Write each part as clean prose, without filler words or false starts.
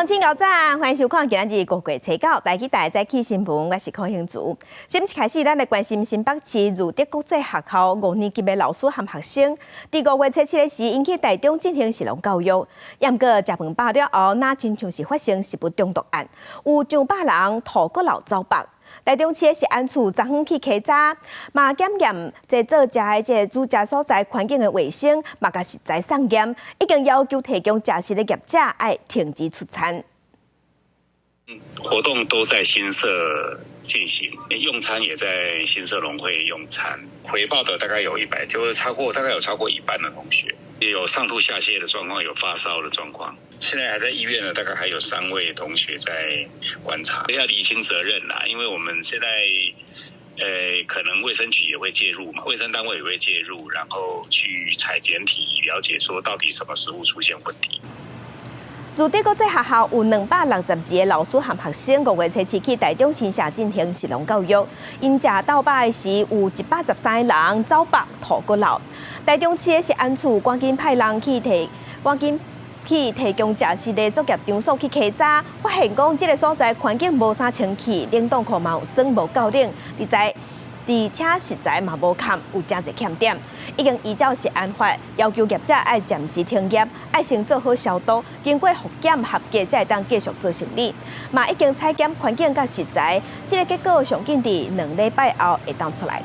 鄉親早晨，歡迎收看今仔日五月初九台語台早起新聞，我是柯興竹。新聞開始，咱來關心新北市樹德國際學校五年級的老師和學生，佇五月初七的時，𪜶去台中進行食農教育，毋過食飯飽了後，若親像是發生食物中毒案，有上百人吐骨流走腹。台中市的食安處昨昏去稽查，嘛檢驗這做食的這個煮食所在環境的衛生，嘛共食材送驗，已經要求提供食食的業者愛停止出餐。活動都在新社進行，用餐也在新社農會用餐。回報的大概有100，就是超過大概有超過一半的同學，也有上吐下瀉的狀況，有發燒的狀況。現在還在醫院呢，大概還有三位同學在觀察，要釐清責任啦，因為我們現在，可能衛生局也會介入嘛，衛生單位也會介入，然後去採檢體，了解說到底什麼食物出現問題。樹德國際學校有262個老師和學生，五月初七去台中新社進行食農教育。𪜶食斗飽的時，有113個人走腹吐骨流。台中市的食安處趕緊派人去提，趕緊去提供食食的作業場所去稽查，發現講這个所在環境無啥清氣，冷凍庫嘛有霜無夠冷，而且食材嘛無崁，有誠濟欠點，已經依照食安法要求業者愛暫時停業，愛先做好消毒，經過復檢合格才會當繼續做生意。嘛已經採檢環境佮食材，這个結果上緊佇2禮拜後會當出來。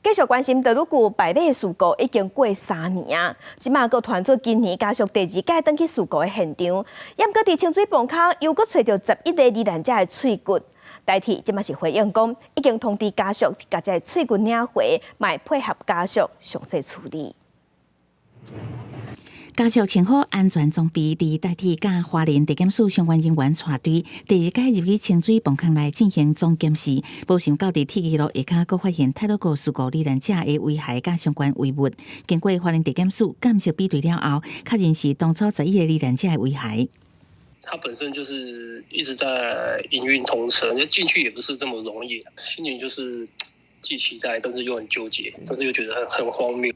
繼續關心大魯閣敗馬事故已經過3年啊，這馬閣傳出今年家屬第二擺轉去事故的現場，毋過佇清水磅空又閣揣著11個罹難者的喙骨。台鐵這馬是回應講，已經通知家屬共這个喙骨領回，嘛會配合家屬詳細處理。家屬穿好安全裝備，佇台鐵佮花蓮地檢署相關人員帶隊，第二擺入去清水磅空內進行總檢視，無想到佇鐵支路下跤，閣發現太魯閣事故罹難者的遺骸佮相關遺物。經過花蓮地檢署鑑識比對了後，確認是當初11個罹難者的遺骸。它本身就是一直在營運通車，你進去也不是這麼容易，心情就是既期待，但是又很糾結，但是又覺得很荒謬。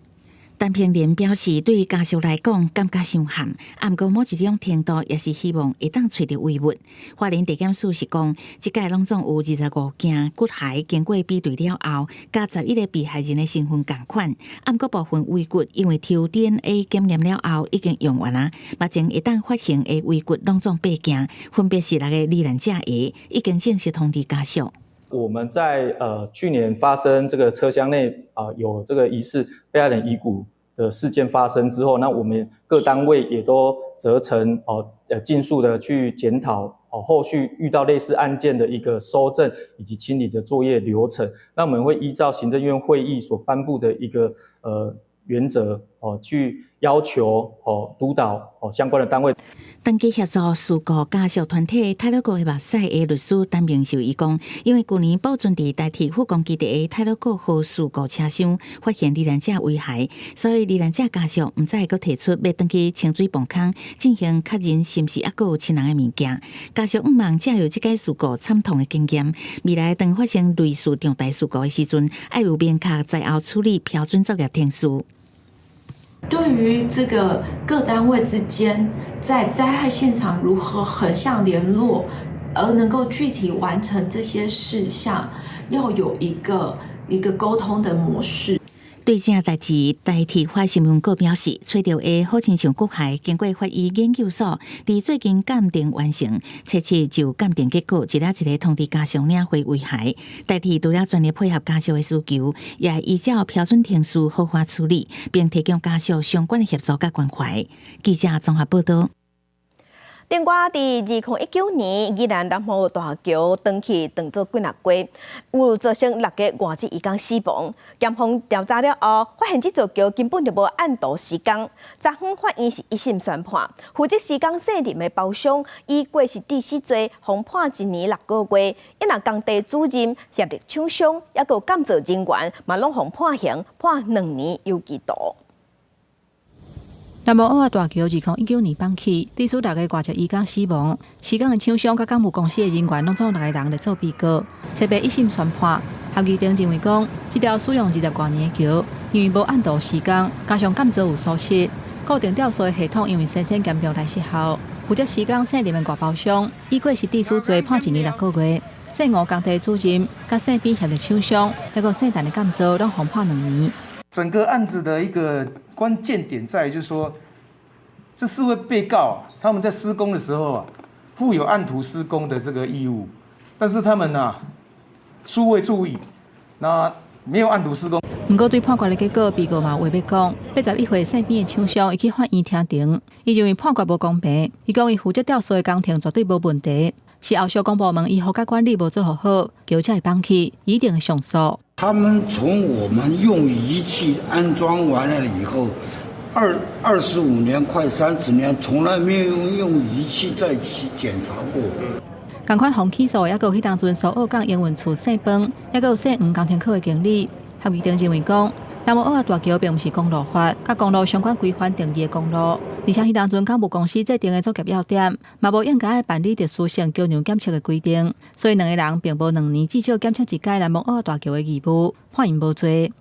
陳平林表示，對家屬來講，感覺傷憾，毋過某一種程度也是希望會當揣著遺物。花蓮地檢署是講，這擺攏總有25件骨骸經過比對了後，佮11個被害人的身份仝款，毋過部分遺骨因為抽 DNA 檢驗了後已經用完啊，目前會當發現的遺骨攏總八件，分別是六个罹難者的，已經正式通知家屬。我們在去年發生這個車廂內啊有這個疑似被害人遺骨的事件發生之後，那我們各單位也都責成哦盡速的去檢討哦後續遇到類似案件的一個搜證以及清理的作業流程。那我們會依照行政院會議所頒布的一個原則哦去要求哦督導哦相關的單位。長期協助事故家屬團體太魯閣的目屎的律師陳明秀伊講，因為舊年保存佇台鐵福岡基地的太魯閣號事故車廂發現罹難者遺骸，所以罹難者家屬毋才會閣提出欲轉去清水磅空進行確認，是毋是猶閣有親人的物件。家屬向望藉由這擺事故慘痛的經驗，未來當發生類似重大事故的時陣，愛有明確災後處理標準作業程序。對於這個各單位之間在災害現場如何橫向聯絡，而能夠具體完成這些事項，要有一個溝通的模式。對這代誌，台鐵發新聞稿表示，揣著的好親像骨骸經過法醫研究所，佇最近鑑定完成，初七就鑑定結果，一粒一个通知家屬領回遺骸。台鐵除了全力配合家屬的需求，也會依照標準程序好好處理，並提供家屬相關的協助佮關懷。記者綜合報道。另外，佇2019年，宜蘭南湖大橋斷去斷做幾若塊，有造成六个外籍移工死亡。檢方調查了後，發現這座橋根本就無按圖施工。昨昏法院是一審宣判，負責施工姓林的包商以過失致死罪，予判1年6個月。伊若工地主任、協力廠商，抑閣有監造人員，嘛攏予判刑，判2年有期徒。南無嚵仔大橋2019年放起，致使六个外籍移工死亡。施工的廠商佮工務公司的人員，攏總六个人來做被告。初步一審宣判，合議庭認為講，這條使用20外年的橋，因為無按圖施工，加上監造有疏失，固定吊索的系統因為生鉎嚴重來失效，負責施工姓林的外包商，以過失致死罪判一年六個月。姓吳工地主任、佮姓畢協力廠商，抑閣姓陳的監造，攏予判兩年。整個案子的一個關鍵點在於，就是說，這四位被告他們在施工的時候啊，負有按圖施工的這個義務，但是他們啊，疏未注意，那沒有按圖施工。毋過對判決的結果，被告嘛有話欲講。81歲姓畢的廠商，伊去法院聽庭，伊認為判決無公平。伊講伊負責吊索的工程絕對無問題，是後續公部門維護佮管理無做予好，橋才會崩去，一定會上訴。他們從我們用儀器安裝完了以後，25年快30年，從來沒有用儀器再去檢查過。仝款予起訴，抑閣有彼當陣蘇澳港營運處姓彭，抑閣有姓黃工程科的經理。合議庭認為講，南無澳仔大橋並毋是公路法佮公路相關規範定義的公路，而且彼當陣工務公司制定的作業要點，嘛無應該愛辦理特殊性橋梁檢測的規定，所以兩個人並無兩年至少檢測一擺南無澳仔大橋的義務，判𪜶無罪。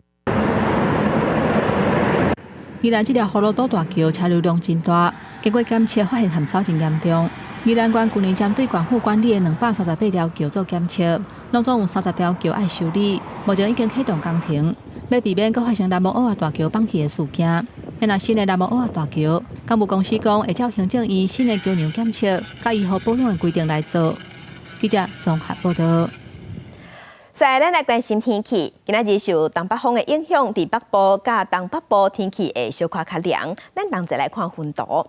宜蘭這條葫蘆島大橋車流量真大，經過檢測發現含沙真嚴重。宜蘭縣去年針對縣府管理的238條橋做檢測，攏總有30條橋愛修理，目前已經啟動工程，欲避免閣發生南無澳仔大橋崩去的事件。若新的南無澳仔大橋，工務公司講會照行政院新的橋梁檢測、佮維護保養的規定來做。記者綜合報導。再來，咱來關心天氣。今仔日受東北風的影響，佇北部佮東北部天氣會小可較涼。咱同齊來看溫度。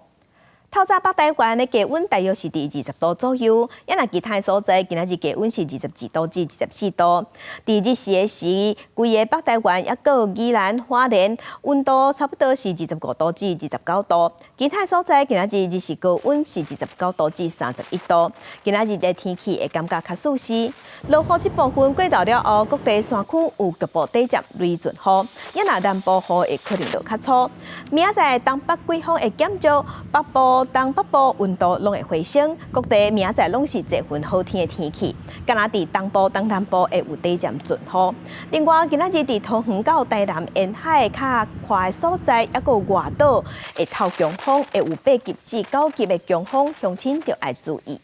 透早北台灣的低溫大約是佇20度左右，抑若其他所在今仔日低溫是22度至24度。佇日時的時，規個北台灣抑閣宜蘭花蓮溫度差不多是25度至29度。其他所在今仔日日時高溫是29度至31度。今仔日的天氣會感覺較舒適。落雨這部分過頭了後，各地山區有局部短暫雷陣雨，抑若南部雨會可能就較粗。明仔載東北季風會減弱，北部、東北部溫度攏會回升，各地明仔載攏是濟雲好天的天氣。敢若佇東部、東南部會有短暫陣雨。另外，今仔日佇桃園到台南沿海較寬的所在，抑閣有外島會透強風，會有8級至9級的強風，鄉親著愛注意。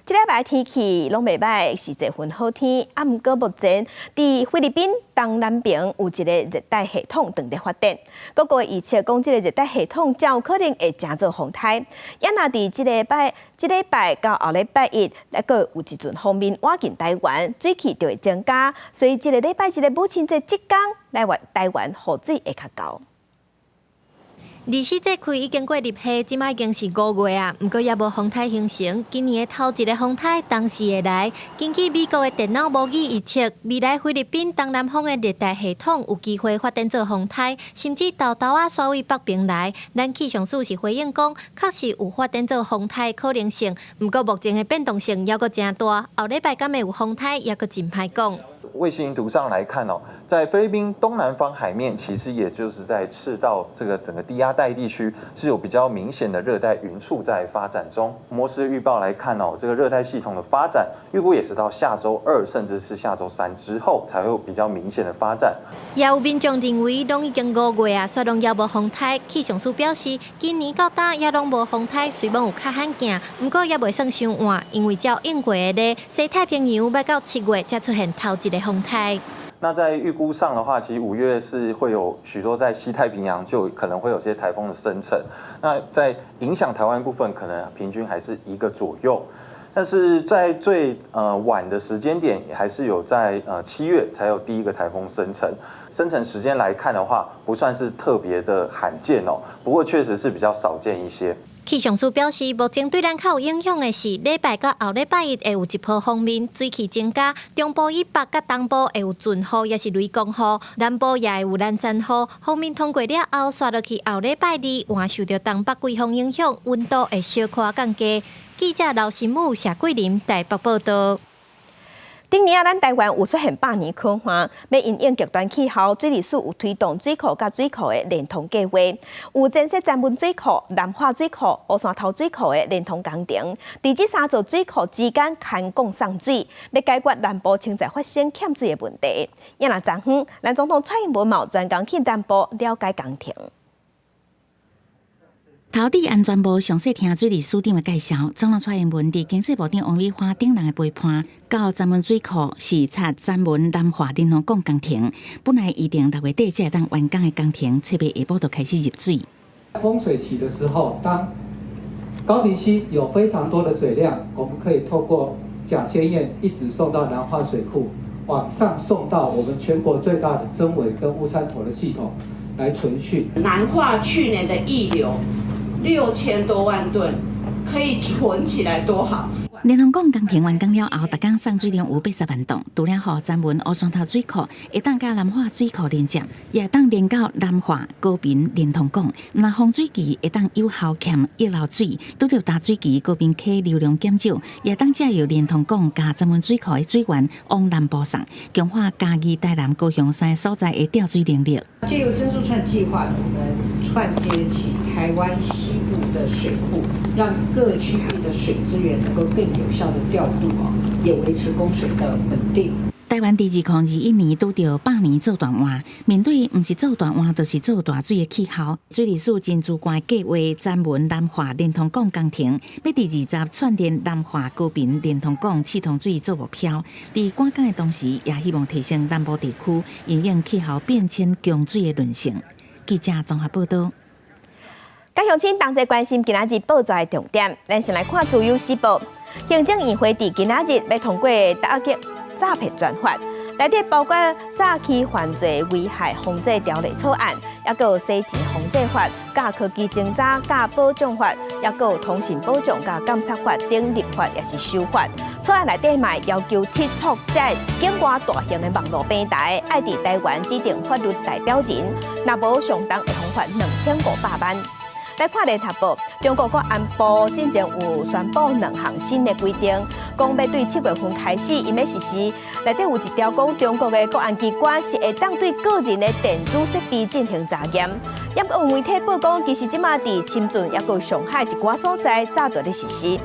這禮拜天氣攏袂䆀，是濟雲好天。啊，毋過目前佇菲律賓東南邊有一個熱帶系統正佇發展，各國預測講這個熱帶系統誠有可能會成做風颱。抑若佇這禮拜、這禮拜到後禮拜一，抑閣有一陣鋒面倚近台灣，水汽就會增加，所以這個禮拜日的母親節這工，來灣台灣雨水會較厚。二十四節氣已經過入夏，這擺已經是5月啊，毋過猶無風颱形成。今年的頭一个風颱當時會來。根據美國的電腦模擬預測，未來菲律賓東南方的熱帶系統有機會發展做風颱，甚至豆豆仔徙位北爿來。咱氣象署是回應講，確實有發展做風颱可能性，毋過目前的變動性猶閣誠大。後禮拜敢會有風颱，猶閣真歹講。衛星圖上來看哦，在菲律賓東南方海面，其實也就是在赤道這個整個低壓帶地區，是有比較明顯的熱帶雲簇在發展中。模式預報來看哦，這個熱帶系統的發展預估也是到下週二，甚至是下週三之後才會有比較明顯的發展。也有民眾認為，攏已經5月啊，煞攏猶無風颱。氣象署表示，今年到今猶攏無風颱，雖罔有較罕見，毋過也袂算傷晚，因為照應過的咧，西太平洋欲到7月才出現頭一个風颱。那在預估上的話，其實5月是會有許多在西太平洋就可能會有些颱風的生成。那在影響台灣部分，可能平均還是一個左右。但是在最晚的時間點，也還是有在7月才有第一個颱風生成。生成時間來看的話，不算是特別的罕見哦，不過確實是比較少見一些。氣象署表示，目前對咱較有影響的是，禮拜到後禮拜一會有一波鋒面，水汽增加，中部以北佮東部會有陣雨，抑是雷公雨，南部也會有蘭山雨。鋒面通過了後，煞落去後禮拜二，還受著東北季風影響，溫度會小可降低。記者劉新武、謝桂林台北報導。頂年啊，咱台灣有出現百年旱旱，欲因應極端氣候，水利署有推動水庫佮水庫的連通計劃，有增設曾文水庫、南化水庫、烏山頭水庫的連通工程。佇這三座水庫之間牽管送水，欲解決南部潛在發生欠水的問題。抑若昨昏，咱總統蔡英文嘛專工去南部了解工程。頭拄安全部詳細聽水利署長的介紹，總統蔡英文佇經濟部長王美花等人的陪伴，到曾文水庫視察曾文南化連儂港工程。本來預定6月底才會當完工的工程，7月下晡就開始入水。豐水期的時候，當高屏溪有非常多的水量，我們可以透過甲仙堰一直送到南化水庫，往上送到我們全國最大的曾偉跟烏山頭的系統來存蓄。南化去年的溢流6000多萬噸，可以存起來多好。連儂港工程完工了後，逐工送水量有80萬噸，除了予曾文烏山頭水庫會當佮南化水庫連接，也會當連到南化高屏連儂港。若豐水期會當有效欠溢流水，拄著焦水期高屏溪流量減少，也會當藉由連儂港佮曾文水庫的水源往南部送，強化嘉義、台南、高雄三個所在的調水能力。藉由珍珠串計劃，我們串接起台灣西部的水庫，讓各區域的水資源能夠更有效的調度哦，也維持供水的穩定。台灣佇2021年拄著百年做大旱，面對毋是做大旱，就是做大水的氣候。水利署真主官計劃曾文南化連儂港工程，欲佇20串連南化高屏連儂港四通水做目標。佇趕工的同時，也希望提升南部地區因應氣候變遷供水的韌性。記者綜合報道。各鄉親同齊關心今仔日報紙的重點，咱先來看《自由時報》。行政院會佇今仔日欲通過打擊詐騙專法，內底包括詐欺犯罪危害防制條例草案，抑閣有洗錢防制法、佮科技偵查、佮保障法，抑閣有通訊保障、佮監察法等立法，抑是修法。草案內底嘛要求 TikTok 這境外大型的網路平台，愛佇台灣指定法律代表人，若無上重會予罰2500萬。來看聯合報，中國國安部進前有宣布兩項新的規定，講欲對7月份開始，伊欲實施。內底有一條講，中國的國安機關是會當對個人的電子設備進行查驗。也有媒體報講，其實這馬佇深圳抑閣上海一寡所在早就咧實施。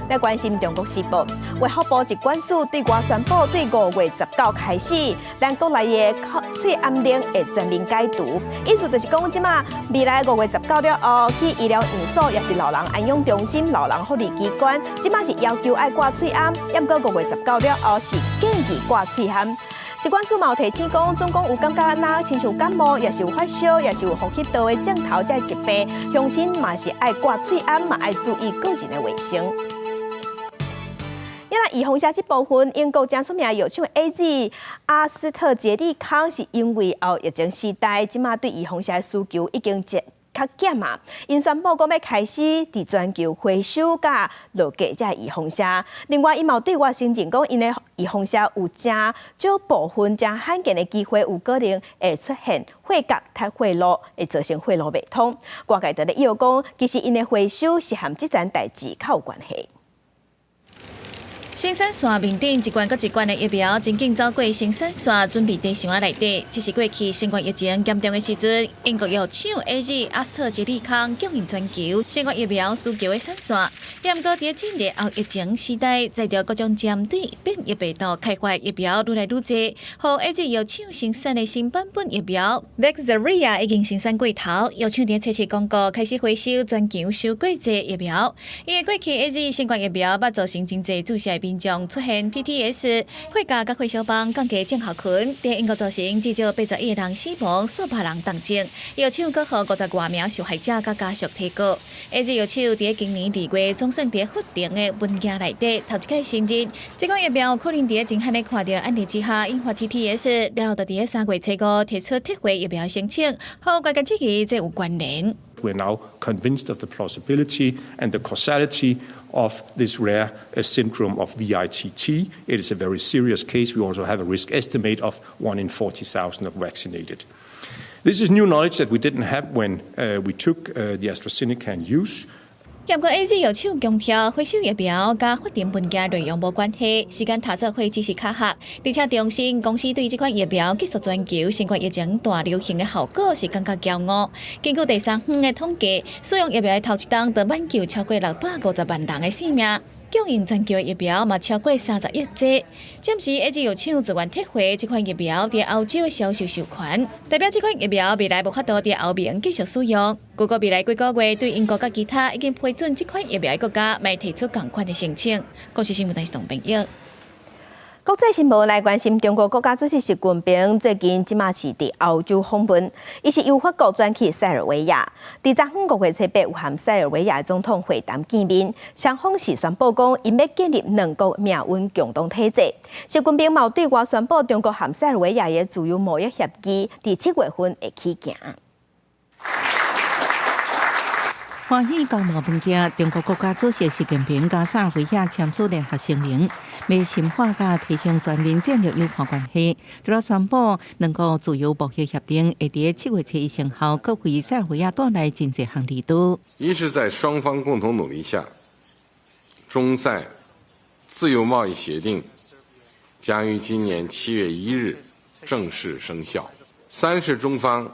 來關心中國時報，衛福部疾管署對外宣布，對5月19開始，咱國內的喙罨令會全面解除。意思就是講，這馬未來5月19了後，去醫療院所，抑是老人安養中心、老人福利機關，這馬是要求愛掛喙罨。毋過5月19了後是建議掛喙罨。疾管署嘛有提醒講，總講有感覺若親像感冒，抑是有發燒，抑是有呼吸道的症頭這疾病，鄉親嘛是愛掛喙罨，嘛愛注意個人的衛生。啊，預防射這部分，英國誠出名藥廠 AZ 阿斯特捷利康是因為後疫情時代，這馬對預防射的需求已經較減啊。𪜶宣布講欲開始佇全球回收佮落架這預防射。另外，伊嘛對外承認講，𪜶的預防射有誠少部分誠罕見的機會，有可能會出現血角脫血路，會造成血路袂通。外界佇咧臆講，其實𪜶的回收是和這層代誌較有關係。生產線面頂一罐閣一罐的疫苗，真緊走過生產線，準備佇箱仔內底。這是過去新冠疫情嚴重的時陣，英國藥廠 AZ 阿斯特捷利康供應全球新冠疫苗需求的產線。毋過佇進入後疫情時代，載著各種針對變異病毒開發疫苗愈來愈濟，予 AZ 藥廠生產的新版本疫苗 Vaxzevria 已經生產過頭，藥廠佇七七公告開始回收全球收過濟疫苗。因為過去 AZ 新冠疫苗捌造成真濟注射民眾出現 TTS、血壓佮血小板降低症候群，佇英國造成至少81個人死亡，數百人重症。藥廠閣予50外名受害者佮家屬提告。AZ 藥廠佇今年2月總算佇法庭的文件內底頭一擺承認，這款疫苗有可能佇真罕咧看著案例之下引發 TTS，了後就佇3月初5提出撤回疫苗申請，予外界質疑這有關聯。 We are now convinced of the plausibility and the causality of this rare syndrome of VITT. It is a very serious case. We also have a risk estimate of 1 in 40,000 of vaccinated. This is new knowledge that we didn't have when we took the AstraZeneca in use. 毋過 AZ 藥廠強調，回收疫苗佮法庭文件內容無關係，時間塔做伙只是巧合。而且重申公司對這款疫苗結束全球新冠疫情大流行的效果是感覺驕傲。根據第三方的統計，使用疫苗的頭一冬，就挽救超過650萬人的性命。供應全球的疫苗嘛超過30億劑。暫時 AZ 藥廠自願撤回這款疫苗佇歐洲的銷售授權，代表這款疫苗未來無法度佇歐盟繼續使用。據估未來幾個月對英國佮其他已經批准這款疫苗的國家，嘛會提出仝款的申請。公視新聞台是董編譯。國際新聞來關心，中國國家主席習近平最近這馬是佇歐洲訪問，伊是由法國轉去塞爾維亞。佇昨昏五月初八有和塞爾維亞總統會談見面，雙方是宣布講，𪜶欲建立兩國命運共同體制。習近平嘛對外宣布，中國和塞爾維亞的自由貿易協議佇7月份會起行。歡喜交無物件，中國國家主席習近平佮塞爾維亞簽署聯合聲明，欲深化佮提升全面戰略夥伴關係。除了宣布兩國自由貿易協定會佇7月7日生效，閣為塞爾維亞帶來真濟項利多。一是在雙方共同努力下，中塞自由貿易協定將於今年7月1日正式生效。三是中方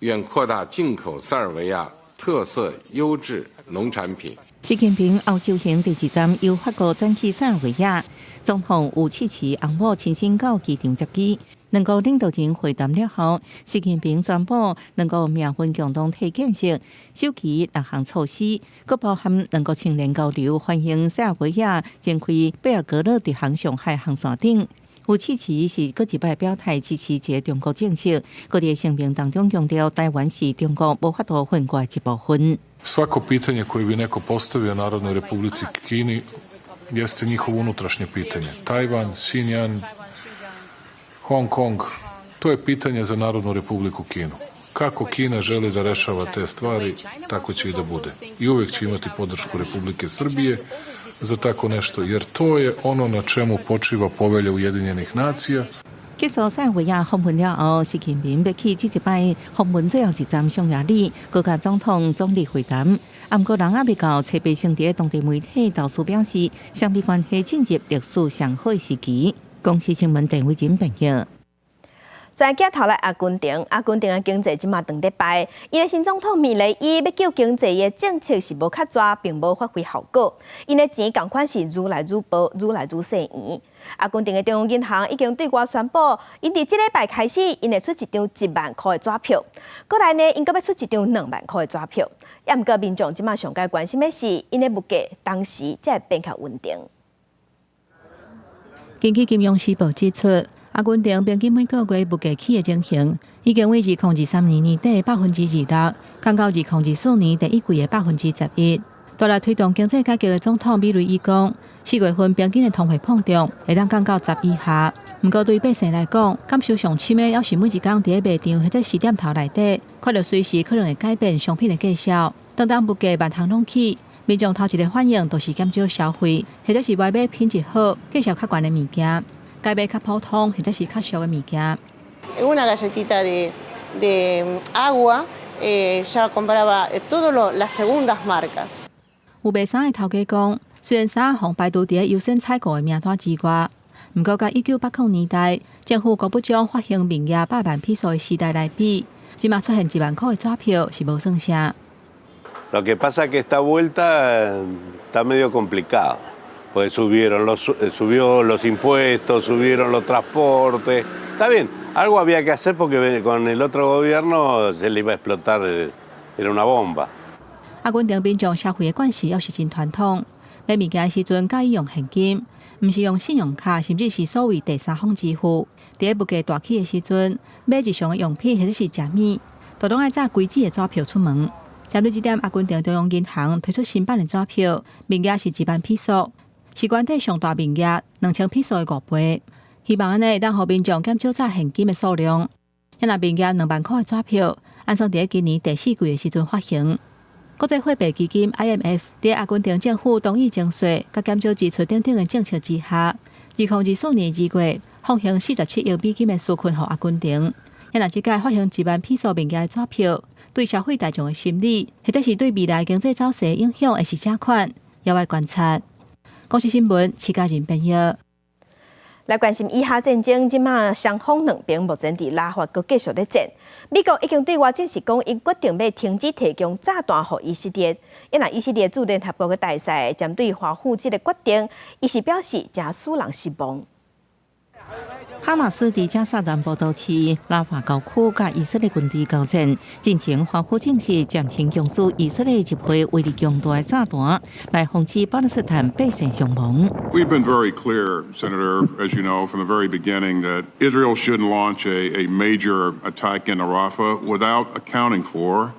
願擴大進口塞爾維亞特色優質農產品。習近平歐洲行第二站由法國轉去塞爾維亞，總統武契奇翁某親身到機場接機。兩國領導人會談了後，習近平宣布兩國命運共同體建設，首期六項措施，閣包含兩國青年交流，歡迎塞爾維亞展開貝爾格勒直航上海航線等。武契奇是閣一擺表態支持一個中國政策，閣佇聲明當中強調，台灣是中國無法度分割的一部分。 Svako pitanje koje bi neko postavio Narodnoj Republici Kini jeste njihovo unutrašnje pitanje. Tajvan, Xinjiang, Hong Kong, to je pitanje za Narodnu Republiku Kinu. Kako Kina želi da rešava te stvari, tako će i da bude. I uvek će imati podršku Republike Srbije za tako nešto, jer to je ono na čemu počiva povelja Ujedinjenih nacija. 結束塞爾維亞訪問了後，習近平欲去這一擺訪問最後一站匈牙利，閣佮總統總理會談。毋過人猶未到，初八先佇當地媒體投書表示，雙邊關係進入歷史上好時期。公視新聞鄧偉仁編譯。轉鏡頭來阿根廷，阿根廷的經濟這馬當咧敗，𪜶的新總統米雷伊欲救經濟的政策是無較濟，並無發揮效果。𪜶的錢仝款是愈來愈薄，愈來愈細圓。阿根廷的中央銀行已經對外宣布，𪜶佇這禮拜開始，𪜶會出一張1萬箍的紙票。過來呢，𪜶閣欲出一張2萬箍的紙票。猶毋過民眾這馬上蓋關心的是，𪜶的物價當時才會變較穩定。根據金融時報指出，阿根廷平均每個月物價起的情形，已經為2023年年底26%，降到2024年第一季的11%。帶來推動經濟改革的總統米雷伊講，4月份平均的通貨膨脹會當降到10以下。毋過對百姓來講，感受上深的，猶是每一工佇咧賣場或者是店頭內底，看著隨時可能會改變商品的價數。當當物價萬項攏起，民眾頭一个反應就是減少消費，或者是無愛買品質好、價數較懸的物件，改買較普通或者是較俗的物件。 Una galletita de agua ya compraba todas las segundas marcas。有賣衫的頭家講，雖然衫予排除佇咧優先採購的名單之外，毋過佮1980年代政府閣不將發行面額百萬披索的時代來比，這馬出現1萬箍的紙票是無算啥。 Lo que pasa que esta vuelta está medio complicado, pues subió los impuestos, subieron los transportes. Está bien, algo había que hacer porque con el otro gobierno se le iba a explotar, era una bomba. 阿根廷民眾消費的慣勢猶是真傳統，買物件的時陣佮意用現金，毋是用信用卡，甚至是所謂第三方支付。佇咧物價大起的時陣，買日常的用品或者是食物，都攏愛紮規紙的紙票出門。針對這點，阿根廷中央銀行推出新版的紙票，面額是1萬披索，是全體上大面額2000披索的5倍。希望按呢會當予民眾減少紮現金的數量。若面額2萬箍的紙票，按算佇咧今年第四季的時陣發行。國際貨幣基金 IMF 佇阿根廷政府同意徵稅、佮減少支出等等的政策之下，2024年2月放行47億美金的紓困予阿根廷。若這擺發行1萬披索面額的紙票，對消費大眾的心理，或者是對未來經濟走勢影響會是啥款，猶愛觀察。公視新聞，徐家仁編譯。來關心以哈戰爭，這馬雙方兩邊目前佇拉法閣繼續咧戰。美國已經對外證實講，𪜶決定欲停止提供炸彈予以色列。因為以色列駐聯合國的大使針對華府這個決定，伊是表示誠使人失望。哈馬斯佇加薩南部都市拉法郊區佮以色列軍隊交戰，進前華府證實暫停供輸以色列一批威力強大的炸彈，來防止巴勒斯坦百姓傷亡。 We've been very clear, Senator, as you know, from the very beginning, that Israel shouldn't launch a major attack in Rafah without accounting for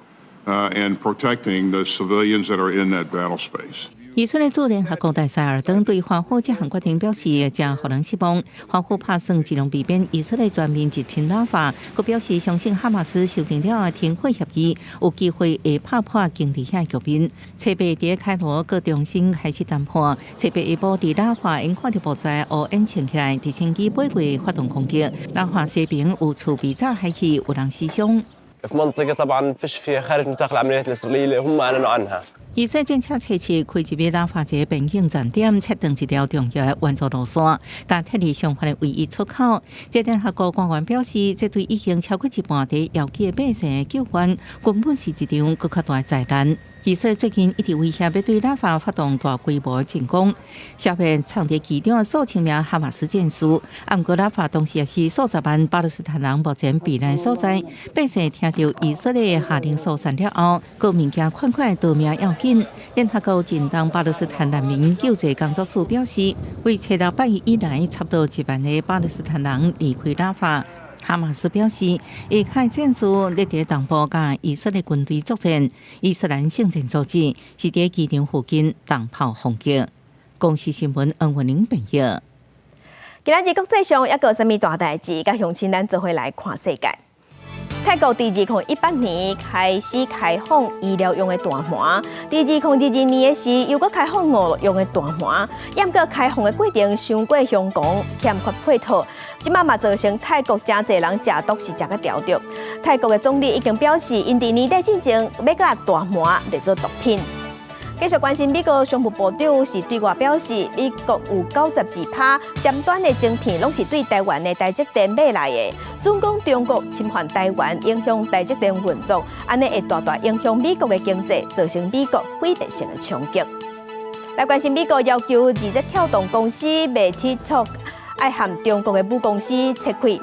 and protecting the civilians that are in that battle space. 以色列駐聯合國大使爾登對華府這項決定表示，誠予人失望。華府拍算盡量避免以色列全面入侵拉法，閣表示相信哈馬斯修訂了的停火協議，有機會會拍破僵佇遐局面。初八佇開羅閣重新開始談判，初八下晡佇拉法𪜶看著部在烏煙衝起來，直升機飛過發動攻擊，拉法西邊有厝被炸海去，有人死傷。 في منطقة طبعا فيش فيها خارج نطاق العمليات الإسرائيلية اللي هم أعلنوا عنها。以色列戰車初七開入拉法一個邊境站點，切斷一條重要的援助路線，共撤離雙方的唯一出口。這聯合國官員表示，這對已經超過一半佇遙機的百姓的救援，根本是一場閣較大的災難。以色列最近一直威脅欲對拉法發動大規模進攻，消滅藏佇其中的數千名哈馬斯戰士。啊，毋過拉法同時也是數十萬巴勒斯坦人目前避難所在。百姓聽著以色列下令疏散了後，閣物件款款逃命要緊。聯合國近東巴勒斯坦難民救濟工作處表示，為初六拜一以來，差不多1萬个巴勒斯坦人離開拉法。哈馬斯表示，伊派戰士咧佇東部佮以色列軍隊作戰，伊斯蘭聖戰組織是佇機場附近重炮攻擊。公視新聞恩文玲編譯。今仔日國際上猶閣有啥物大代誌？佮鄉親咱做伙來看世界。泰國佇2018年開始開放醫療用的大麻，佇2022年的時又閣開放娛樂用的大麻，毋過開放的過程傷過香港欠缺配套，這馬嘛造成泰國誠濟人食毒是食甲著著。泰國的總理已經表示，𪜶佇年底進前欲共大麻列做毒品。繼續關心美國商務部長是對外表示，美國有92%尖端的晶片攏是對台灣的台積電買來的。準講中國侵犯台灣，影響台積電運作，按呢會大大影響美國的經濟，造成美國毀滅性的衝擊。來關心美國要求字節跳動公司賣 TikTok，愛和中國的母公司切開，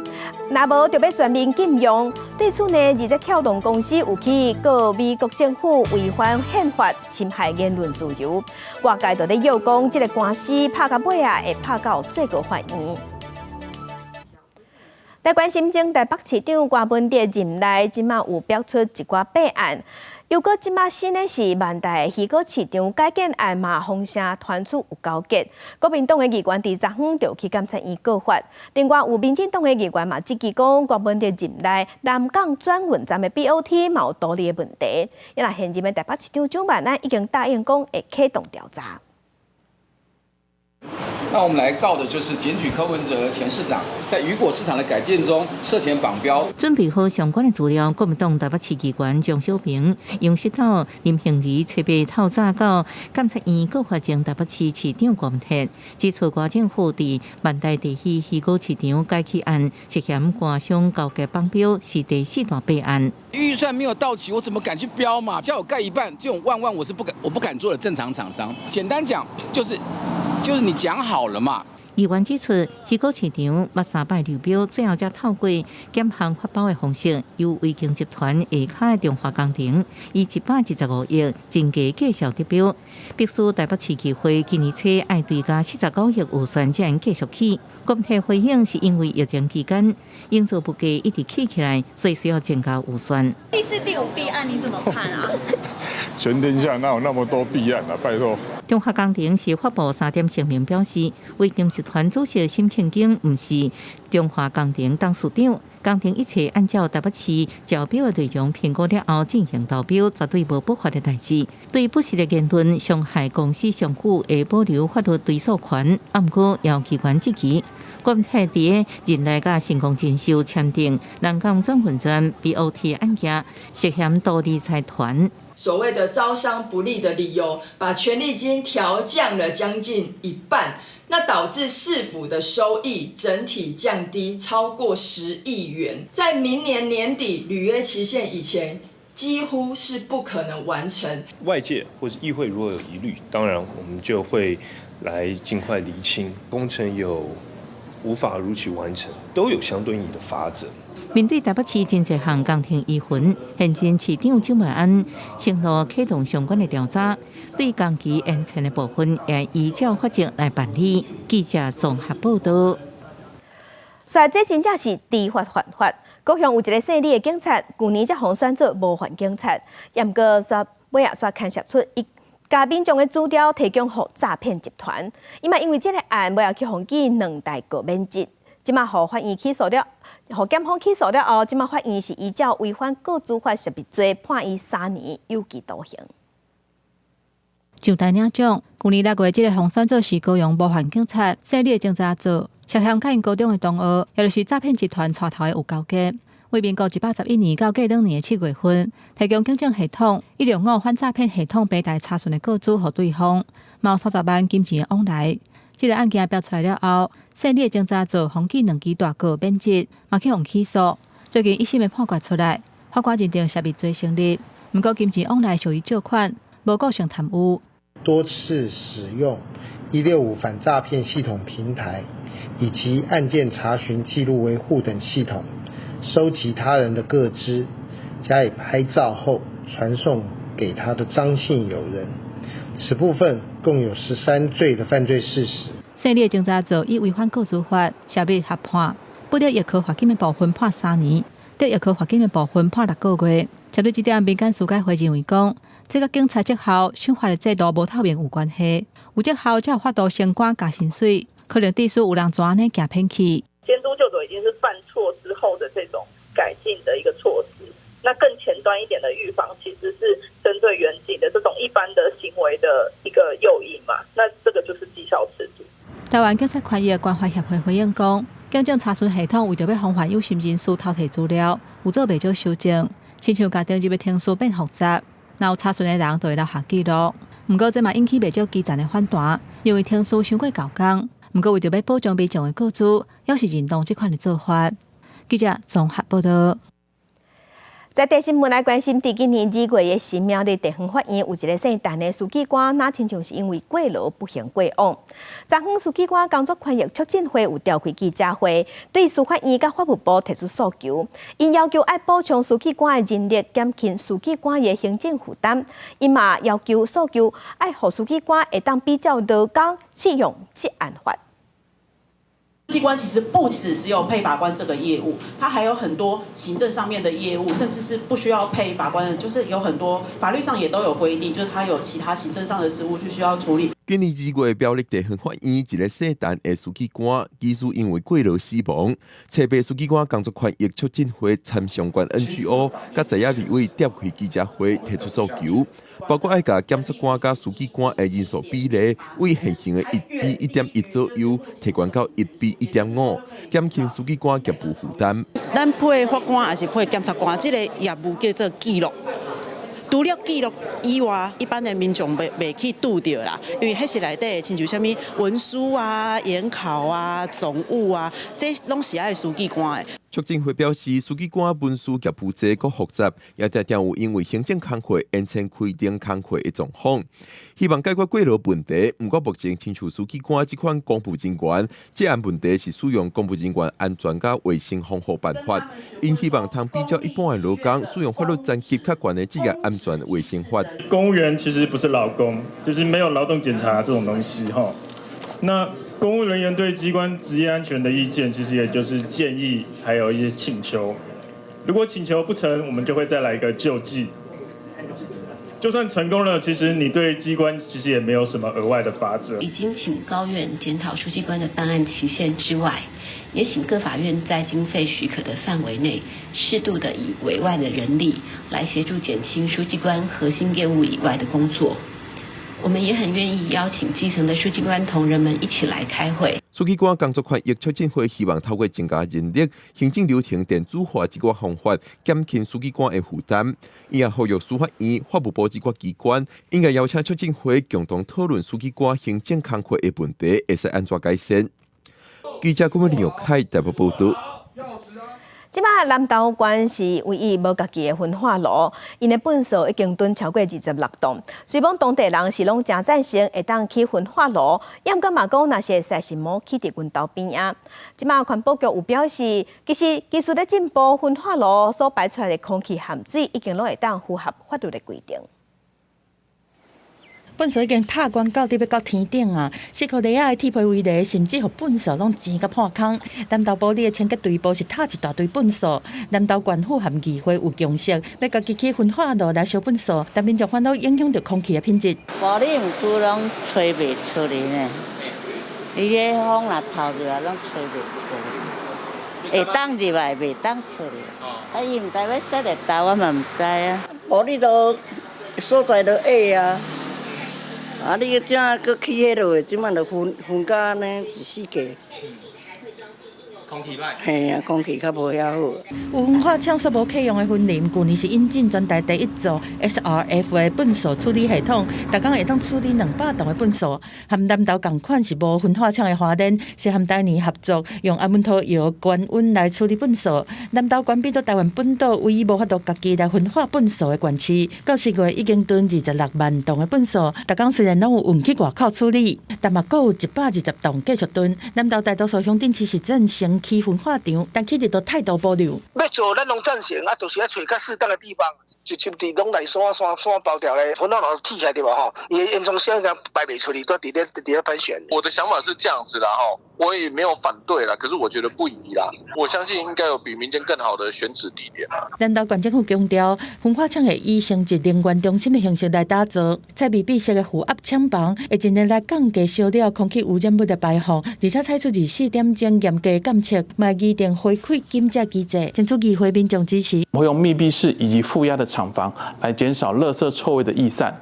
若無就欲全面禁用。對此呢，字節跳動公司有去告美國政府違反憲法，侵害言論自由。外界就咧臆講，這個官司拍到尾啊，會拍到最高法院。來關心前台北市長柯文哲任內，這馬有爆出一寡弊案。又閣這馬新的是萬大魚果市場改建案嘛，風聲傳出有勾結。國民黨的議員佇昨昏就去監察院告發。另外有民進黨的議員嘛，質疑講柯文哲任內南港轉運站的 BOT 嘛有圖利的問題。因為現任的台北市長蔣萬安已經答應講會啟動調查。那我們來告的就是檢舉柯文哲前市長在魚果市場的改建中涉嫌綁標。準備好相關的資料，國民黨台北市議員張小平、楊石頭、林興儀初八透早到監察院告發前台北市市長柯文哲，指出柯政府佇萬大地區魚果市場改起案涉嫌官商勾結綁標，是第四大弊案。預算沒有到齊，我怎麼敢去標嘛？叫我蓋一半，這種萬萬我是不敢，我不敢做的。正常廠商，簡單講就是你講好了嘛。議員指出，魚果市場捌三擺流標，最後才透過減項發包的方式，由維京集團下跤的中華工程，以115億增加價數得標，迫使台北市議會今年初愛追加49億預算才能繼續起。國體回應是因為疫情期間，營造物價一直起起來，所以需要增加預算。第四、第五弊案你怎麼看啊？全天下哪有那麼多弊案啊？拜託。中華工程是發布三點聲明表示，維京集團主席沈慶京毋是中華工程董事長，工程一切按照台北市招標的內容評估了後進行投標，絕對無不法的代誌。對不實的言論傷害公司商譽，會保留法律追訴權。啊，毋過有機關質疑，國泰佇任內佮成功人壽簽訂南港轉運站 BOT 案件，涉嫌圖利財團。所谓的招商不利的理由，把权利金调降了将近一半，那导致市府的收益整体降低超过10亿元，在明年年底履约期限以前，几乎是不可能完成。外界或者议会如果有疑虑，当然我们就会来尽快厘清。工程有无法如期完成，都有相对应的罚则。面對台北市真濟項工程疑雲，現任市長蔣萬安承諾啟動相關的調查，對工期延遲的部分會依照法則來辦理。記者綜合報道。所以這真正是知法犯法。高雄有一个姓李的警察，舊年才予選做模範警察，毋過煞尾仔煞牽涉出伊共民眾的資料提供予詐騙集團，伊嘛因為這个案尾仔去予記兩大過免職，這馬予法院起訴了，予檢方起訴了後，這馬法院是依照違反個資法泄密罪判伊3年有期徒刑。上台領獎，舊年6月，這个予選做是高雄模範警察，姓李的偵查組涉嫌佮𪜶高中的同學，也就是詐騙集團帶頭的有勾結。為民國111年到過兩年的7月份，提供警政系統165反詐騙系統平台查詢的個資予對方，嘛有30萬金錢的往來。這个案件爆出來了後，姓李的偵查組予記兩支大過免職，嘛去予起訴。最近一審的判決出來，法官認定泄密罪成立，毋過金錢往來屬於借款，無構成貪污。多次使用165反詐騙系統平台以及案件查詢記錄維護等系統，收集他人的個資，加以拍照後傳送給他的張姓友人。此部分共有13罪的犯罪事實。姓李的偵查組以違反個資法泄密合判，不得易科罰金的部分判3年，得易科罰金的部分判6個月。針對這點，民間司改會認為講，這佮警察績效賞罰的制度無透明有關係，有績效才有法度升官加薪水，可能致使有人怎按呢行騙去。監督究責已經是犯錯之後的這種改進的一個措施，那更前端一點的預防，其實是針對員警的這種一般的行為的一個誘因嘛。那這個就是績效制度。台灣警察權益關懷協會回應講，警政查詢系統為著欲防範有心人士偷提資料，有做袂少修正，親像共登入的程序變複雜，若有查詢的人就會留下記錄。毋過這嘛引起袂少基層的反彈，認為程序傷過猴工。毋過為著欲保障民眾的個資，猶是認同這款的做法。記者綜合報道。在地新聞來關心，佇今年2月的新廟里地方法院有一个姓陳的書記官，若親像是因為過勞不幸過往。昨昏書記官工作權益促進會有召開記者會，對司法院佮法務部提出訴求，𪜶要求愛補充書記官的人力，減輕書記官的行政負擔。𪜶嘛要求訴求愛予書記官會當比照勞工適用職安法。書記官其實不止只有配法官這個業務，他還有很多行政上面的業務，甚至是不需要配法官的，就是有很多法律上也都有規定，就是他有其他行政上的事務就需要處理。今年2月，苗栗地方法院一个姓陳的書記官，疑似因為過勞死亡。初八書記官工作權益促進會參相關 NGO，佮在野立委召開記者會，提出訴求，包括愛共檢察官佮書記官的人數比例，為現行的1比1.1左右，提懸到1比1.5，減輕書記官業務負擔。咱配法官抑是配檢察官，這个業務叫做記錄。除了記錄以外，一般的民眾袂去拄著啦，因為彼是內底親像啥物文書啊、研考啊、總務啊，這攏是愛書記官的。促進會表示，書記官文書業務濟閣複雜，也常常有因為行政工課延遲開庭工課的狀況。希望解決過勞問題，毋過目前親像書記官這款公務人員，職安問題是使用公務人員安全佮衛生防護辦法，𪜶希望通比照一般的勞工，使用法律層級較懸的職業安全衛生法。公務員其實不是勞工，就是沒有勞動檢查這種東西，哈。那公務人員對機關職業安全的意見，其實也就是建議，還有一些請求。如果請求不成，我們就會再來一個救濟。就算成功了，其實你對機關其實也沒有什麼額外的罰則。已經請高院檢討書記官的辦案期限之外，也請各法院在經費許可的範圍內，適度的以委外的人力來協助減輕書記官核心業務以外的工作。我們也很願意邀請基層的書記官同仁們一起來開會。書記官工作權益促進會希望透過增加人力、行政流程電子化這個方法，減輕書記官的負擔。伊也呼籲司法院、法務部這個機關，應該邀請促進會共同討論書記官行政工課的問題，會使按怎改善。記者郭文玉凱台北報導。這擺南投縣是唯一無家己的焚化爐，𪜶的糞埽已經囤超過26棟。雖罔當地人是攏誠贊成會當起焚化爐，也毋過嘛講，若是會使是莫起佇阮兜邊仔。這擺環保局有表示，其實技術咧進步，焚化爐所排出來的空氣含水已經攏會當符合法律的規定。糞埽已經塔懸到佇欲到天頂啊！四箍犁仔的鐵皮圍籬，甚至予糞埽攏糋甲破空。南投埔里的清潔隊部是塔一大堆糞埽。南投縣府和議會有共識，欲家己起焚化爐來燒糞埽，但民眾煩惱影響著空氣的品質。埔里毋過攏吹袂出來呢，伊個風若透入來，攏吹袂出來。會當入來，袂當出來。啊，伊毋知欲設佇佗，我嘛毋知啊。埔里都所在都矮啊。啊！你這閣起彼落，這擺就熏熏甲按呢一四季。空氣歹。嘿啊，空氣較無遐好。有焚化廠所無啟用的雲林，舊年是引進全台第一座 SRF 的糞埽處理系統，逐工會當處理200棟的糞埽。和南投仝款是無焚化廠的花蓮，是和台南合作，用安穩土窯高溫來處理糞埽。南投縣變做台灣本島唯一無法度家己來焚化糞埽的縣市。到10月已經囤26萬棟的糞埽，逐工雖然攏有運去外口處理，但嘛閣有120棟繼續囤。南投大多數鄉鎮市是贊成起焚化廠，但起佇都態度保留。欲做，咱攏贊成，啊，就是愛揣較適當的地方，就像佇攏內山山山包掉咧，焚化爐起起來對無吼？伊的煙囪先共排袂出去，都佇咧佇咧盤旋。我的想法是這樣子啦，吼，我也沒有反對啦，可是我覺得不宜啦。我相信應該有比民間更好的選址地點啦。南投縣政府強調，焚化廠會以生質能源中心的形式來打造，採密閉式的負壓廠房，會盡力來降低燒了空氣污染物的排放，而且採取24點鐘嚴格監測，嘛擬定回饋金這機制，爭取議會民眾支持。會用密閉式以及負壓的廠房來減少垃圾臭味的逸散。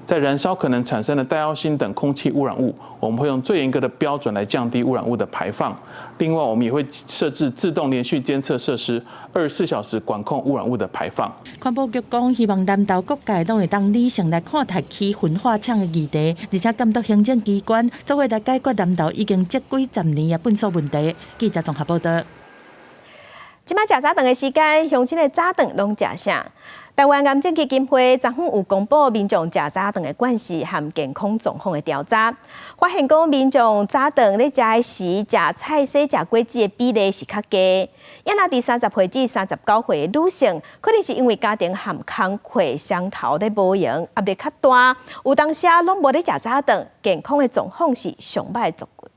在燃燒可能產生的戴奧辛等空氣污染物，我們會用最嚴格的標準來降低污染物的排放。另外，我們也會設置自動連續監測設施，24小時管控污染物的排放。環保局講，希望南投各界攏會當理性來看待起焚化廠的議題，而且監督行政機關做伙來解決南投已經積幾十年的糞埽問題。記者綜合報導。這擺食早頓的時間，鄉親的早頓攏食啥？台灣癌症基金會昨昏有公布民眾食早頓的慣勢和健康狀況的調查，發現講民眾早頓咧食的時，食菜蔬、食果子的比例是較低。也若佇30歲至39歲的女性，可能是因為家庭和工課相頭咧無閒，壓力較大，有當時攏無咧食早頓，健康的狀況是上䆀的族群。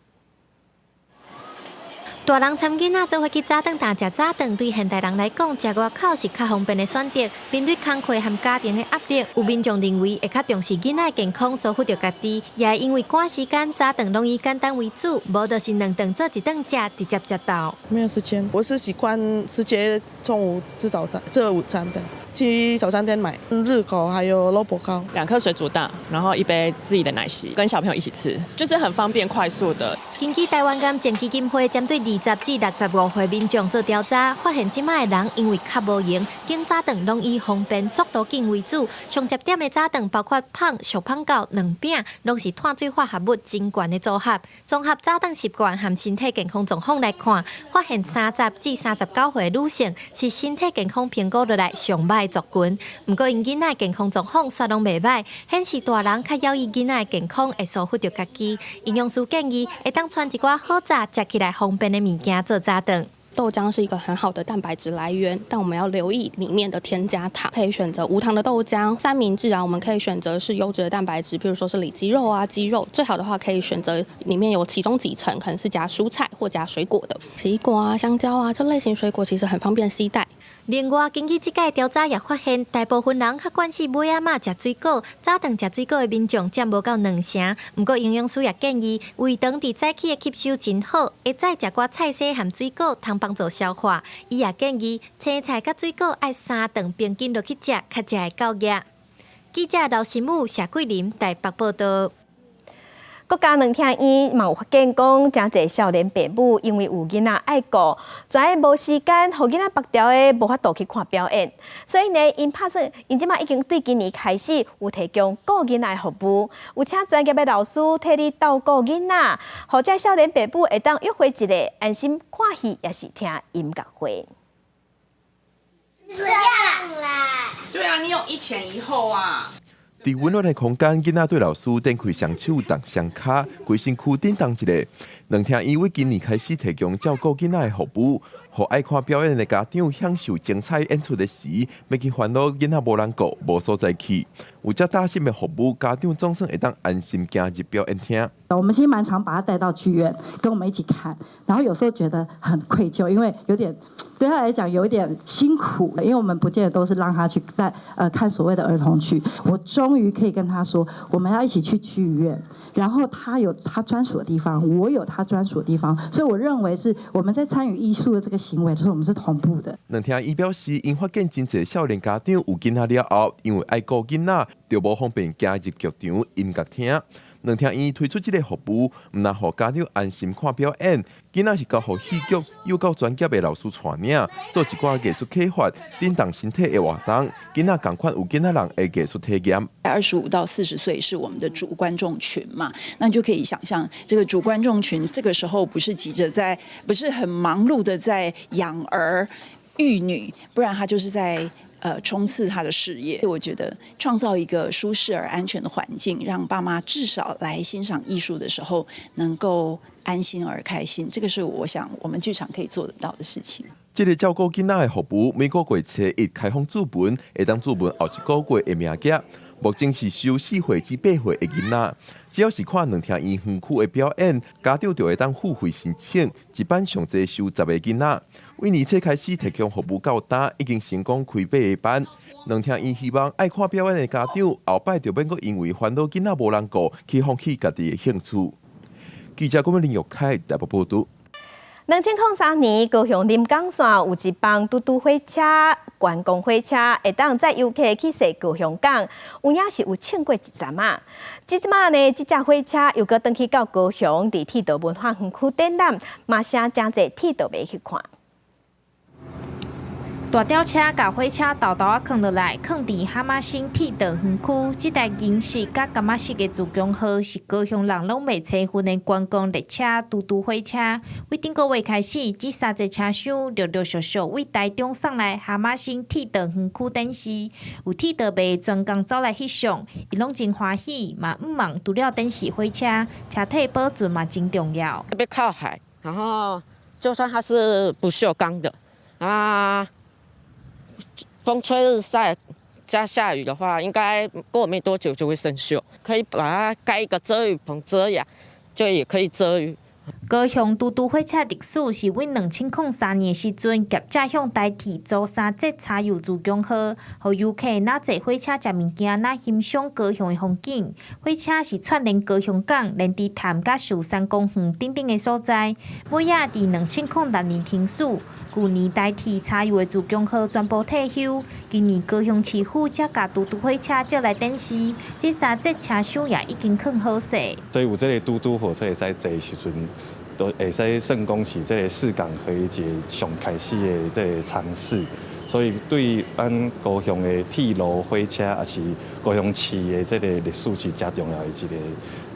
大人摻囡仔做伙去早頓店食早頓，對現代人來講，食外口是較方便的選擇。面對工課和家庭的壓力，有民眾認為會較重視囡仔的健康，疏忽著家己，也會因為趕時間，早頓攏以簡單為主，無就是兩頓做一頓食，直接食到。沒有時間，我是習慣直接中午吃早餐，吃午餐的。去早餐店買熱狗，還有蘿蔔糕， 2顆水煮蛋，然後一杯自己的奶昔，跟小朋友一起吃，就是很方便快速的。根據台灣癌症基金會針對20至65歲民眾做調查，發現這擺的人因為較無閒，揀早頓攏以方便、速度緊為主。上捷點的早頓包括麭、俗麭狗、卵餅，攏是碳水化合物真懸的組合。綜合早頓習慣和身體健康狀況來看，發現30至39歲女性是身體健康評估落來上䆀族群。毋過𪜶囡仔健康狀況煞攏袂䆀，顯示大人較枵意囡仔健康會疏忽著家己。營養師建議會當攢一寡好食、食起來方便的物件做早頓。豆漿是一個很好的蛋白質來源，但我們要留意裡面的添加糖，可以選擇無糖的豆漿。三明治啊，我們可以選擇是優質的蛋白質，譬如說是里脊肉啊、雞肉，最好的話可以選擇裡面有其中幾層可能是夾蔬菜或夾水果的，奇異果啊、香蕉啊這類型水果其實很方便攜帶。另外，根據這屆調查也發現，大部分人較慣勢尾仔仔食水果，早頓食水果的民眾佔無夠兩成。毋過營養師也建議，胃腸佇早起的吸收真好，會早食寡菜蔬和水果，通幫助消化。伊也建議，青菜佮水果愛三頓平均落去食，較才會夠額。記者劉新武、謝桂林台北報道。國家兩廳院嘛有發現講，誠濟少年爸母因為有囡仔愛顧，所以無時間，予囡仔縛牢的，無法度去看表演。所以呢，𪜶拍算，𪜶這馬已經對今年開始有提供顧囡仔的服務，有請專業的老師替你鬥顧囡仔，予這少年爸母會當約會一下，安心看戲，抑是聽音樂會。這樣啦。對啊，你有一前一後啊。佇溫暖的空間，囡仔對老師展開雙手動雙跤，規身軀振動一下。兩廳院為今年開始提供照顧囡仔的服務，予愛看表演的家長享受精彩演出的時，欲去煩惱囡仔無人顧、無所在去。有遮貼心的服務，家長總算會當安心行入表演廳。我們其實蠻常把他帶到劇院，跟我們一起看，然後有時候覺得很愧疚，因為有點對他來講有一點辛苦，因為我們不見得都是讓他去帶看所謂的兒童劇。我終於可以跟他說，我們要一起去劇院，然後他有他專屬的地方，我有他專屬的地方，所以我認為是我們在參與藝術的這個行為的時候，我們是同步的。兩廳院表示，𪜶發現真濟少年家長有囡仔了後，因為愛顧囡仔，就無方便行入劇場音樂廳。兩廳院推出這個服務，毋但予家長安心看表演，囡仔是交予戲劇有夠專業的老師帶領，做一寡藝術啟發、振動身體的活動。囡仔仝款有囡仔人的藝術體驗。 25到40歲是我們的主觀眾群嘛，那就可以想象，這個主觀眾群這個時候不是急着在，不是很忙碌的在養兒育女，不然他就是在衝刺他的事業。我覺得創造一個舒適而安全的環境，讓爸媽至少來欣賞藝術的時候能夠安心而開心，這個是我想我們劇場可以做得到的事情。這個照顧囡仔的服務，每個月初一開放註文，會當註文後一個月的名額。目前是收4歲至8歲的囡仔，只要是看兩廳院園區的表演，家長就會當付費申請，一班上濟收10個囡仔。為年初開始提供服務到今，已經成功開八個班。兩廳院希望愛看表演的家長，後擺就免閣因為煩惱囡仔無人顧，去放棄家己的興趣。記者郭林玉凱台北報導。2003年，高雄臨港線有一班嘟嘟火車、觀光火車，會當載遊客去踅高雄港，有影是有衝過一站仔。這這馬呢，這隻火車又閣轉去到高雄，佇鐵道文化園區展覽，嘛吸引誠濟鐵道迷去看。大吊車共火車沓沓仔囥落來，囥佇哈瑪星鐵道園區。這台銀色佮柑仔色的自強號是高雄人攏袂差分的觀光列車嘟嘟火車。為頂個月開始，這三節車廂陸陸續續為台中送來哈瑪星鐵道園區展示。有鐵道迷專工走來翕相，𪜶攏真歡喜，嘛向望除了展示火車，車體保存嘛真重要。特別靠海，然後就算它是不鏽鋼的啊。風吹日曬加下雨的話，應該過沒多久就會生鏽。可以把它蓋一個遮雨棚遮陽，就也可以遮雨。高雄嘟嘟火車歷史是為2003年時陣，業者向台鐵租三節柴油自強號，予遊客若坐火車食物件，若欣賞高雄的風景。火車是串聯高雄港、連池潭佮壽山公園等等的所在。尾仔佇2006年停駛。舊年台鐵柴油的自強號全部退休，今年高雄市府才共嘟嘟火車借來展示，這三節車廂也已經囥好勢。所以有這個嘟嘟火車會使坐的時陣，都會使算講是這個四港合一個上開始的這個嘗試。所以對咱高雄的鐵路火車，抑是高雄市的這個歷史是誠重要的一個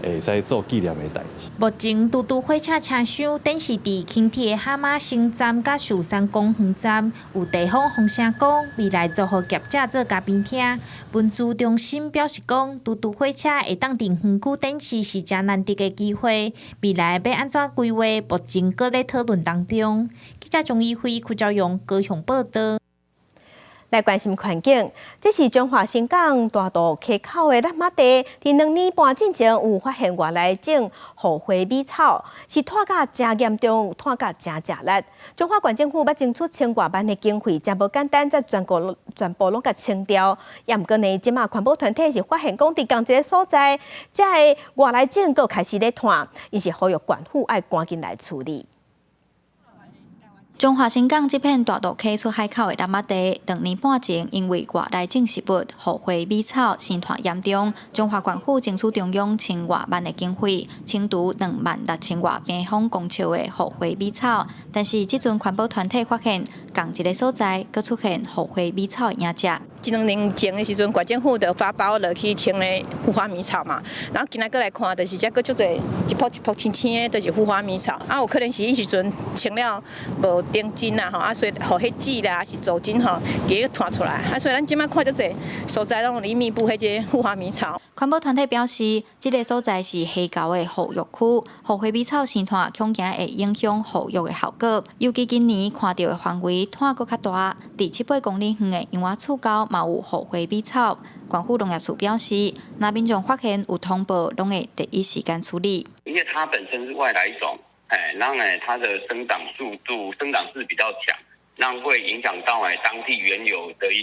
會使做紀念的代誌。目前嘟嘟火車車廂展示佇輕鐵哈瑪星站佮壽山公園站，有地方風聲講未來租予業者做咖啡廳。文資中心表示講，嘟嘟火車會當佇園區展示是誠難得的機會，未來欲按怎規劃，目前閣咧討論當中。記者鍾怡輝、柯昭勇高雄報導。來關心環境，這是彰化新港大肚溪口的湳仔地，佇2年半進前有發現外來種互花米草，是拖甲誠嚴重，拖甲誠食力。彰化縣政府欲爭取千外萬的經費，誠無簡單，才全國全部攏共清掉。也毋過呢，這馬環保團體是發現講，佇仝一个所在，這个外來種閣開始咧拖，𪜶是呼籲縣府愛趕緊來處理。彰化新港這片大肚溪出海口的湳仔地，2年半前因為外來種植物互花米草生湠嚴重，彰化縣府爭取中央千外萬的經費，清除26,000外平方公尺的互花米草。但是這陣環保團體發現，仝一个所在，閣出現互花米草的影跡。一兩年前的時陣，縣政府就發包落去清的互花米草嘛，然後今仔閣來看，就是這閣足濟一匍一匍青青的，就是互花米草。啊，有可能是彼時陣清了無頂真啦吼，啊，所以予彼籽啦，抑是藻菌吼，給伊湠出來。啊，所以咱這擺看足濟所在攏有咧密布彼個互花米草。環保團體表示，這个所在是溪溝的護育區，互花米草生湠恐驚會影響護育的效果。尤其今年看著的範圍湠閣較大，佇七八公里遠的楊仔厝溝嘛有互花米草。縣府農業處表示，若民眾發現有通報，攏會第一時間處理。因為它本身是外來種，哎，然後呢，它的生長速度、生長勢比較強，那會影響到哎當地原有的一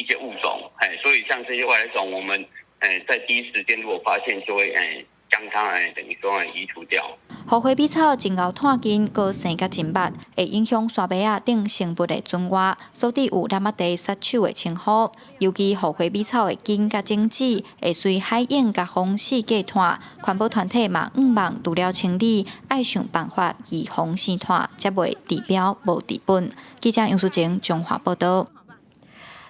些物種，哎，所以像這些外來種，我們哎在第一時間如果發現，就會哎將它哎等於說哎移除掉。互花米草真𠢕湠根，閣生甲真密，會影響沙馬仔等生物的存活，所以有湳仔地殺手的稱呼。尤其互花米草的根佮種子會隨海湧佮風四界湠，環保團體嘛向望除了清理，愛想辦法預防生湠，才袂治標無治本。記者楊淑靜彰化報導。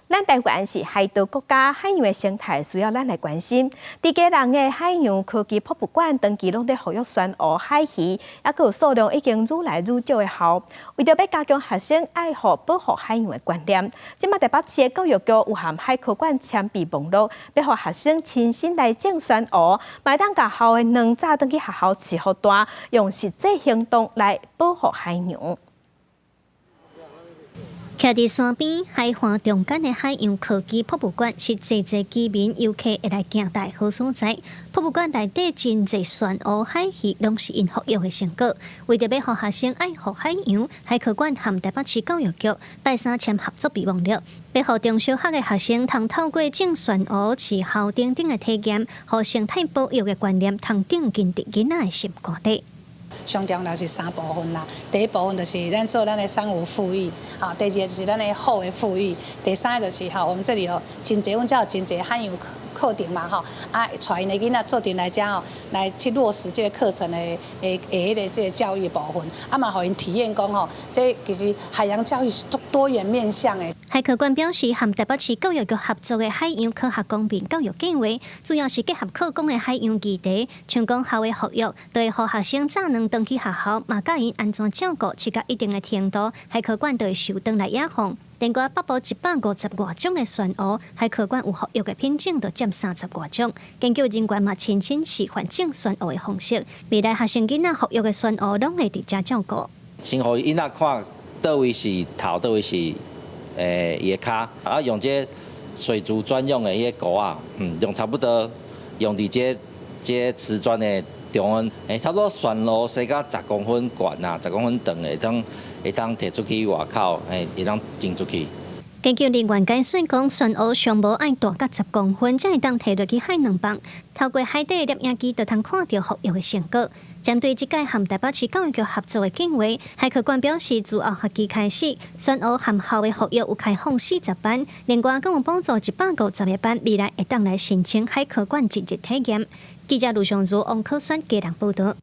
咱台灣是海島國家，海洋的生態需要咱來關心。佇基隆的海洋科技博物館，長期攏佇復育珊瑚海魚，猶閣有數量已經愈來愈少的鱟。為著欲加強學生愛護保護海洋的觀念，這馬台北市的教育局有和海科館簽備忘錄，欲予學生親身來種珊瑚，嘛會當共鱟的卵紮轉去學校飼予大，用實際行動來保護海洋。徛佇山邊海岸中間的海洋科技博物館是濟濟居民遊客會來行蹛好所在。博物館內底真濟珊瑚海魚，攏是𪜶復育的成果。為著欲予學生愛護海洋，海科館和台北市教育局拜三簽合作備忘錄，欲予中小學的學生通透過種珊瑚、飼鱟等等的體驗，予生態保育的觀念通種根佇囡仔的心肝底。上重要是三部分啦，第一部分就是咱做咱的珊瑚復育，吼，第二个就是咱的鱟的復育，第三个就是吼，我們這裡有真濟，阮遮有真濟海洋課程嘛，吼，啊，帶𪜶的囡仔做陣來遮吼，來去落實這個課程的彼个這个教育部分，啊嘛，予𪜶體驗講吼，這其實海洋教育是多多元面向的。海科館表示，和台北市教育局合作的海洋科學公民教育計劃，主要是結合課綱的海洋議題，像講鱟的復育，就會予學生紮卵轉去學校，嘛教𪜶按怎照顧，飼到一定的程度，海科館就會收轉來野放。另外，北部150外種的珊瑚，海科館有復育的品種，就佔30外種。研究人員嘛親身示範種珊瑚的方式，未來學生囡仔復育的珊瑚，攏會佇遮照顧。先予囡仔看佗位是頭，佗位是伊的跤，啊用這水族專用的彼个鈎仔，用差不多用佇這瓷磚的中央，差不多珊瑚生到10公分懸啊，10公分長的，會當提出去外口，會當種出去。研究人員解說講，珊瑚上無愛大甲10公分，才會當提落去海卵放。透過海底攝影機，就通看著復育的成果。針對這屆和台北市教育局合作的計劃，海科館表示，自後學期開始，珊瑚和鱟的復育有開放40班，另外閣有補助150個班，未來會當來申請海科館進入體驗。記者盧尚如、王可選基隆報導。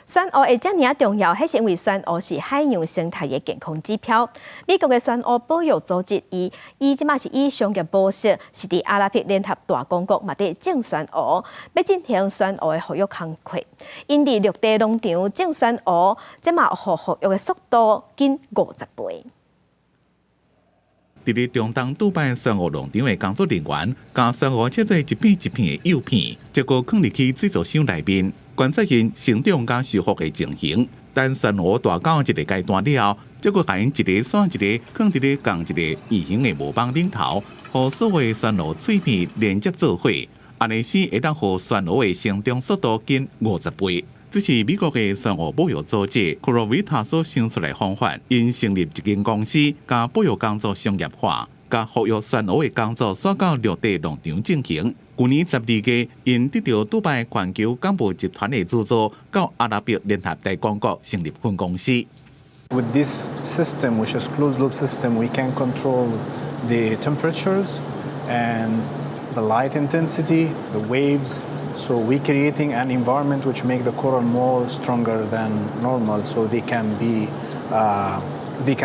珊瑚會遮爾仔重要，彼是因為珊瑚是海洋生態的健康指標。美國的珊瑚保育組織，伊這馬是以商業模式，是佇阿拉伯聯合大公國嘛佇種珊瑚，欲進行珊瑚的復育工課。𪜶佇陸地農場種珊瑚，這馬予復育的速度緊50倍。佇咧中東杜拜珊瑚農場的工作人員，將珊瑚切做一片一片的幼片，結果囥入去水族箱內面，觀察𪜶成長佮修復的情形。等珊瑚大到一个階段了後，才閣共𪜶一个紲一个，囥佇咧仝一个圓形的模板頂頭，予所有珊瑚碎片連接做伙，按呢先會當予珊瑚的成長速度緊50倍。這是美國的珊瑚保育組織 Coral 所想出來方法，𪜶成立一間公司，將保育工作商業化，共復育珊瑚的工作徙到陸地農場進行。舊年12月，𪜶得著杜拜環球港務集團的資助，到阿拉伯聯合大公國成立分公司。With this system, which is closed loop system, we can control the temperatures and the light intensity, the waves. So we creating an environment which make the coral more stronger than normal, so they can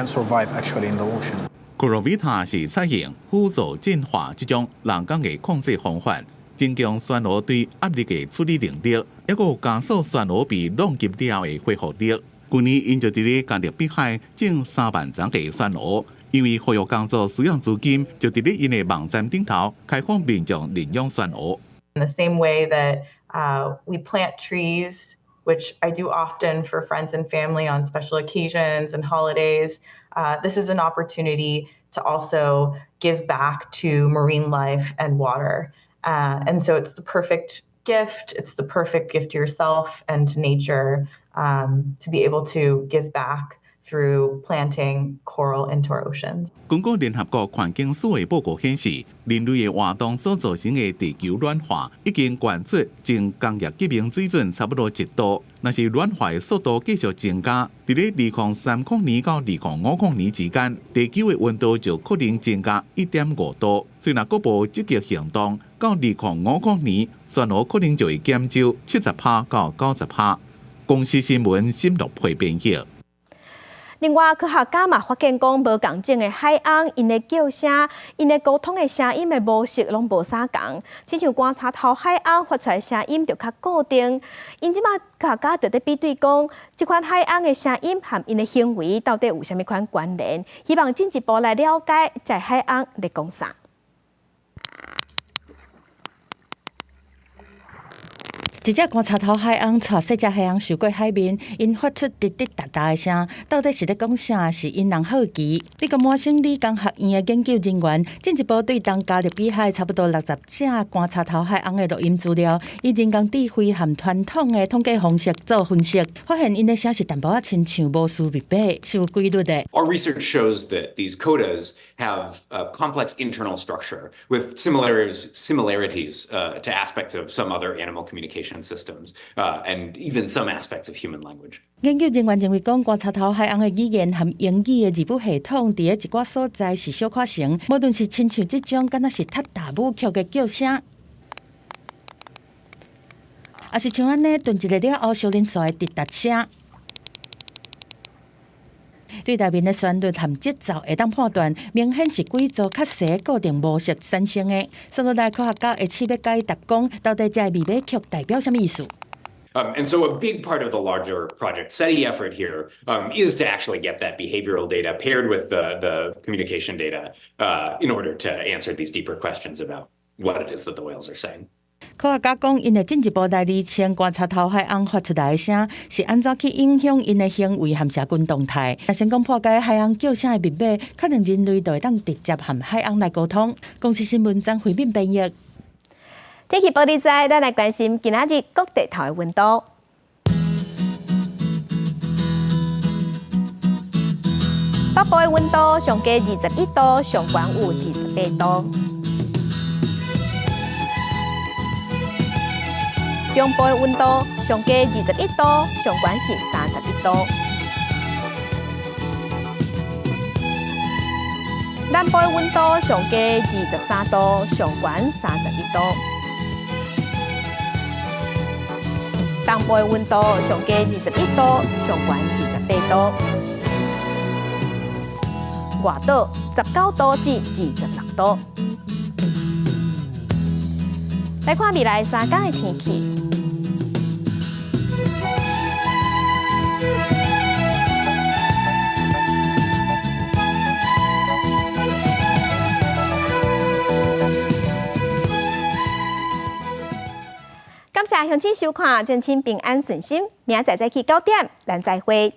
survive actually in the ocean. Corovita 是採用輔助進化這種人工的控制方法，增強珊瑚對壓力的處理能力，抑閣有加速珊瑚被浪擊了後的恢復力。去年𪜶就佇咧加勒比海種3萬叢的珊瑚，因為復育工作需要資金，就佇咧𪜶的網站頂頭開放民眾認養珊瑚。 In the same way that we plant trees, which I do often for friends and family on special occasions and holidays, this is an opportunity to also give back to marine life and water. And so it's the perfect gift. It's the perfect gift to yourself and to nature to be able to give back through planting coral into our oceans. 根據聯合國環境署的報告顯示，人類的活動所造成的地球暖化已經懸出前工業革命水準差不多1度。若是暖化的速度繼續增加，佇咧2030年到2050年之間，地球的溫度就可能增加1.5度。所以若閣無積極行動，到2050年，珊瑚可能就會減少70%到90%。公視新聞沈樂培編譯。另外，科學家嘛發現講，無仝種的海鷗，𪜶的叫聲、𪜶的溝通的聲音的模式攏無啥仝。親像觀察頭海鷗發出來聲音就較固定。𪜶這馬科學家就佇比對講，這款海鷗的聲音和𪜶的行為到底有啥物款關聯？希望進一步來了解這海鷗咧講啥。一隻觀察頭海鷗帶細隻海鷗游過海面，𪜶發出滴滴答答的聲，到底是咧講啥？是引人好奇。美國麻省理工學院的研究人員進一步對東加勒比海差不多60隻觀察頭海鷗的錄音資料，以人工智慧和傳統的統計方式做分析，發現𪜶的聲是淡薄仔親像摩斯密碼，是有規律的。 Our research shows that these codas have a complex internal structure with similarities to aspects of some other animal communication systems and even some aspects of human language. 研究人員認為，講觀察頭海鷗的語言和英語的字母系統，佇咧一寡所在是小可成，無論是親像這種，敢若是踢踏舞曲的叫聲，抑是像按呢頓一下了後相連紲的滴答聲。對內面的旋律和節奏會當判斷，明顯是幾組較細固定模式產生的。所以來科學家會試欲解答講，到底這个密碼曲代表啥物意思？ And so a big part of the larger Project CETI effort here is to actually get that behavioral data paired with the communication data in order to answer these deeper questions about what it is that the whales are saying. 科學家講，𪜶會進一步來釐清觀察頭海鷗發出來的聲是按怎去影響𪜶的行為和社群動態。若成功破解海鷗叫聲的密碼，可能人類就會當直接和海鷗來溝通。公視新聞張惠敏編譯。天氣報你知，咱來關心今仔日各地頭的溫度。北部的溫度上低21度，上懸有28度。中部的溫度上低21度，上懸是31度。南部的溫度上低23度，上懸31度。東部的溫度上低21度，上懸28度。外島19度至26度。來看未來3天的天氣。感謝鄉親收看，敬請平安順心。明仔載早起9點，咱再會。